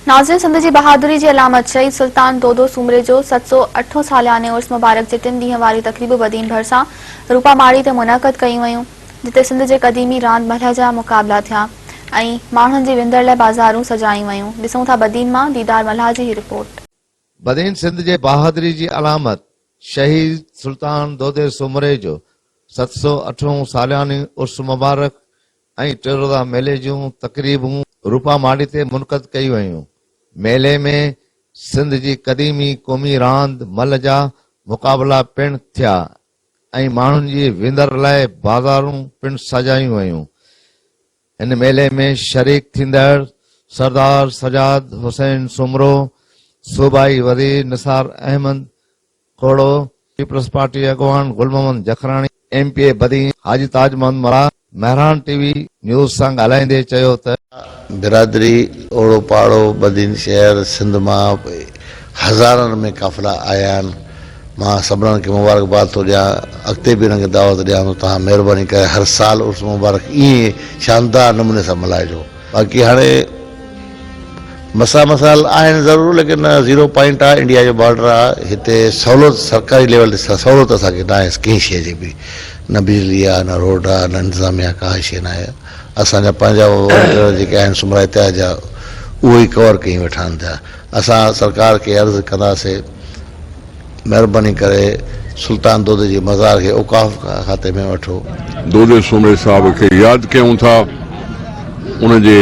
ناظرين سنڌ جي بهادري جي علامت شهيد سلطان دودو سومري جو 708 هون سالياني عرس مبارڪ جي ٽن ڏينهن واريون تقريبون بدين ڀرسان روپا ماڙي تي منعقد ڪيون ويون جتي سنڌ جي قديمي راند ملهه جا مقابلا ٿيا ۽ ماڻهن جي وندر لاء بازارون سجايون ويون ڏسون ٿا بدين مان ديدار ملاح جي هي رپورٽ. بدين سنڌ جي بهادري جي علامت شهيد سلطان دودي سومري جو 708 هون سالياني عرس مبارڪ ۽ ٽيروزا ميلي جون تقريبون روپا ماڙي تي منعقد ڪيون ويون. ميلي ۾ سنڌ جي قديمي قومي راند ملهه جا مقابلا پڻ ٿيا ۽ ماڻهن جي وندر لاء بازارون پڻ سجايون ويون. هن ميلي ۾ شريڪ ٿيندڙ سردار سجاد حسين سومرو، صوبائي وزير نثار احمد کوڙو، پيپلز پارٽي اڳواڻ Gul Muhammad Jakhrani, M P A Badin Haji Taj Muhammad Mallah Mehran T V news سان ڳالهائيندي چيو ته. برادري، اوڙو پاڙو، بدين شهر، سنڌ مان هزارن ۾ قافلا آيا آهن، مان سڀنن کي مبارڪباد ٿو ڏيان، اڳتي به انهن کي دعوت ڏيان ٿو توهان مهرباني ڪري هر سال عرس مبارڪ ائين ئي شاندار نموني سان ملهائجو. باقي هاڻي مسئلا مسائل آهن ضرور ليڪن زيرو پوائنٽ آهي انڊيا جو بارڊر آهي هتي سهولت سرڪاري ليول تي سهولت اسان کي ناهي ڪنهن شيء جي به نه بجلي آهي نه روڊ آهي نه انتظاميا ڪا شيء ناهي اسان جا پنهنجا ورڪر جيڪي آهن سمرا اتحاد جا اهو ئي ڪور ڪيون ويٺا آهن ٿيا اسان سرڪار کي عرض ڪنداسي مهرباني ڪري سلطان دودي جي مزار کي اوقاف کاتي ۾ وٺو. دودي سومري صاحب کي ياد ڪيون ٿا، ان جي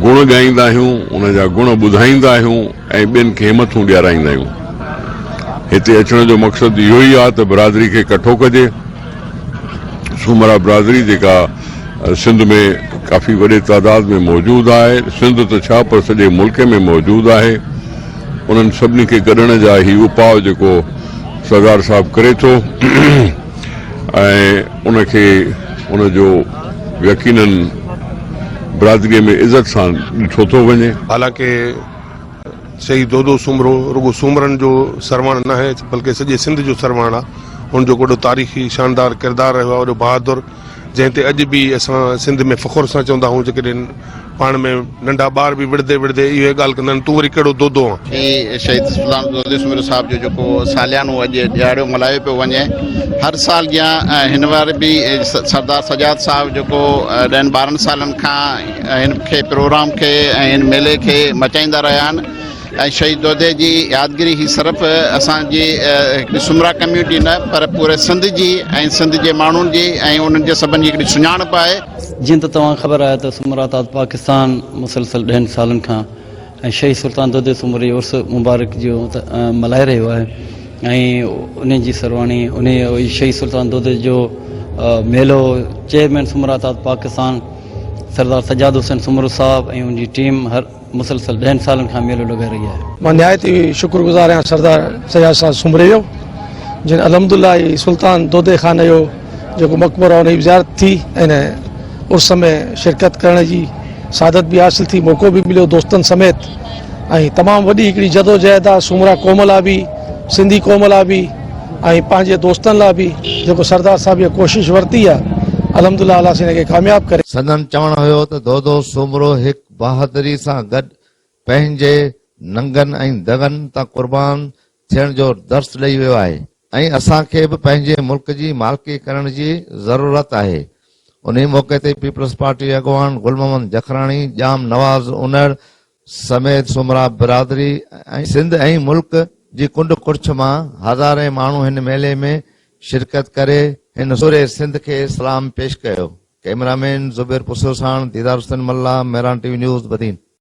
گڻ ڳائيندا آهيون، ان جا گڻ ٻڌائيندا آهيون ۽ ٻين کي همٿون ڏيارائيندا آهيون. هتي اچڻ جو مقصد اهو ئي آهي ته برادري کي ڪٺو ڪجي. سومرا برادري جيڪا سنڌ ۾ ڪافي وڏي تعداد ۾ موجود آهي، سنڌ ته ڇا پر سڄي ملڪ ۾ موجود آهي. انهن سڀني کي گڏڻ جا هي اپاء جيڪو سردار صاحب ڪري ٿو ۽ ان کي ان جو يقينن برادري ۾ عزت سان ڏٺو ٿو وڃي. حالانڪه شهيد دودو سومرو رڳو سومرن جو سرواڻ ناهي بلڪه سڄي سنڌ جو سرواڻ آهي. هن جو وڏو تاريخي شاندار ڪردار رهيو آهي، وڏو بهادر جنهن تي اڄ به اسان سنڌ ۾ فخر سان چوندا آهيون جيڪڏهن پاڻ ۾ ننڍا ٻار به وڙهندي وڙهندي اهي ڳالهه ڪندا آهن تون وري ڪهڙو دودو آن. هي شهيد سلطان دودي سومرو صاحب جو جيڪو ساليانو اڄ ڏهاڙو ملهايو پيو وڃي هر سال جيان هن وار به سردار سجاد صاحب جيڪو ڏهن ٻارهن سالن کان هن کي پروگرام کي ۽ هن ميلي کي مچائيندا رهيا آهن ۽ شهيد دودي جي يادگيري هي صرف اسان جي هڪڙي سومرا ڪميونٽي نه پر پوري سنڌ جي ۽ سنڌ جي ماڻهن جي ۽ انهن جي سڀن جي هڪڙي سڃاڻپ آهي. جيئن ته توهان کي خبر آهي ته سومرا اتحاد پاڪستان مسلسل ڏهن سالن کان ۽ شهيد سلطان دودي سومري عرس مبارڪ جو ملهائي رهيو آهي ۽ انهي جي سرواڻي انهي شهيد سلطان دودي جو ميلو چيئرمين سومرا اتحاد پاڪستان سردار سجاد حسين سومرو صاحب ۽ ان جي ٽيم هر مسلسل ڏهن سالن کان ميلو لڳائي رهي آهي. مان نهايت ئي شڪر گذار آهيان سردار سجاد صاحب سومري جو جن الحمد لله هي سلطان دودي خان جو جيڪو مقبرو آهي ان جي زيارت ٿي ۽ ان عرس ۾ شرڪت ڪرڻ جي سعادت به حاصل ٿي موقعو به مليو دوستن سميت ۽ تمام وڏي هڪڙي جدوجهد آهي سومرا قوم لاء به سنڌي قوم لاء به ۽ پنهنجي دوستن لاء به جيڪو سردار صاحب اها ڪوشش ورتي آهي الحمد لله الله سائين ان کي ڪامياب ڪري. سندن چوڻ هيو ته دودو سومرو هڪ بهادري سان گڏ پنهنجي ننگن ۽ دغن تان قربان ٿيڻ جو درس ڏئي ويو آهي ۽ اسان کي به پنهنجي ملڪ جي مالڪي ڪرڻ جي ضرورت آهي. انهي موقعي تي پيپلز پارٽي اڳواڻ گل محمد جکراڻي، ڄام نواز انڙ سميت سومرا برادري ۽ سنڌ ۽ ملڪ جي ڪنڊ ڪڙڇ مان هزارين ماڻهو هن ميلي ۾ شرڪت ڪري هن سورهيه سنڌ کي سلام پيش ڪيو. ڪئميرا مين زبير پسيو ساڻ Didar Hussain Mallah, Mehran T V news, Badin.